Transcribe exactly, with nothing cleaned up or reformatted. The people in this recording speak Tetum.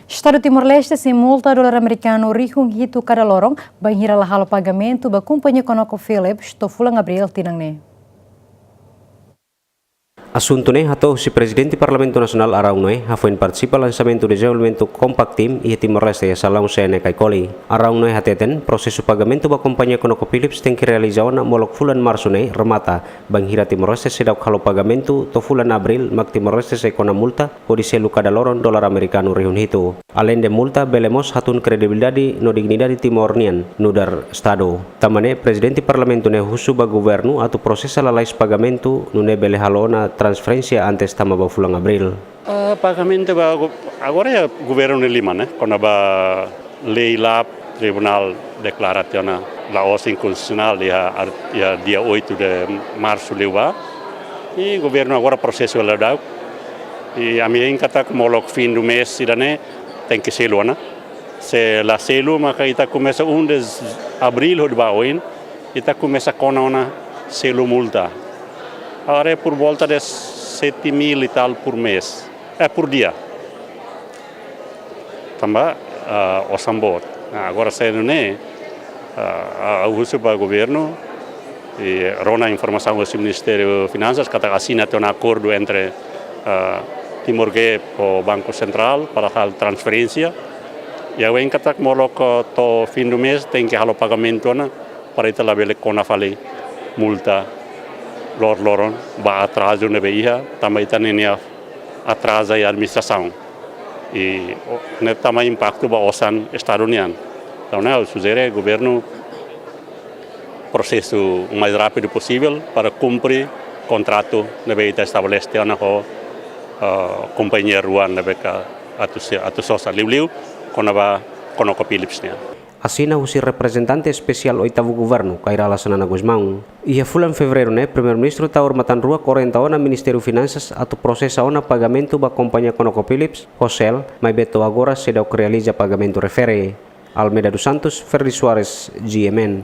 Estadu Timor-Leste sei multa dolar amerikanu rihun hitu kada loron, bainhira la halo pagamentu ba kompañia ConocoPhillips to'o fulan Abríl tinan ne'e. Asuntu ne'e hato'o husi Prezidente Parlamentu Nasionál Araun Noé, hafoin partisipa lansamentu dezenvolvimentu Compact Team iha Timor-Leste iha salaun C N E Caicoli. Araun Noé hateten, prosesu pagamentu ba kompañia ConocoPhillips tenke realiza ona molok fulan Marsu ne'e remata, bainhira Timor-Leste seidauk halo pagamentu to'o fulan Abríl, mak Timor-Leste sei kona multa hodi selu kada loron dolar amerikanu rihun hitu. Aleinde multa, bele mós hatún kredibilidade no dignidade Timor nian nu'udar Estadu. Tanba ne'e, Prezidente Parlamentu ne'e husu ba governu atu prosesa lalais pagamentu, nune'e bele halo ona transferénsia antes tama ba fulan Abríl. Ah, pagamentu ba go-, agora iha governu nia liman, eh, kona-ba lei la Tribunál deklara tiha ona la'ós inkonstitusionál iha ar-, iha dia oito de Marsu liubá. I governu agora prosesu hela daudaun. I ami hein katak molok fim do mês ida-ne'e tenke selu ona. Se la selu, maka ita komesa um de Abríl hodi ba oin, ita komesa kona ona selu multa. Agora é por volta de sete mil e tal por mês. É por dia. Tanba, ah, osan boot. Ah, agora se nune'e, ah, ah, husu ba governu, i rona informasaun husi Ministériu Finansas, katak asina tiha ona akordu entre, ah, Timor Gap ho Banku Sentrál para halo transferénsia. I ha'u hein katak molok to'o fim do mês tenke halo pagamentu ona, para ita labele kona fali multa loroloron ba atrazu ne'ebé iha, tanba ita-nia atraza iha administrasaun. I, o, ne'e tama impaktu ba osan Estadu nian. Entaun, ne'e ha'u sujere governu prosesu o mais rápidu posivel para kumpre kontratu ne'ebé ita estabelese tiha ona ho, ah, kompañia rua ne'ebé ka atu se, atu sosa liuliu kona-ba ConocoPhillips nian. Asina husi reprezentante espesiál oitavu governu, Kay Rala Xanana Gusmão. Iha fulan Fevereiru ne'e, Primeiru-Ministru Taur Matan Ruak orienta ona Ministériu Finansas atu prosesa ona pagamentu ba kompañia ConocoPhillips ho Shell, maibé to'o agora seidauk realiza pagamentu refere. Almeida dos Santos, Ferdi Soares, G M N.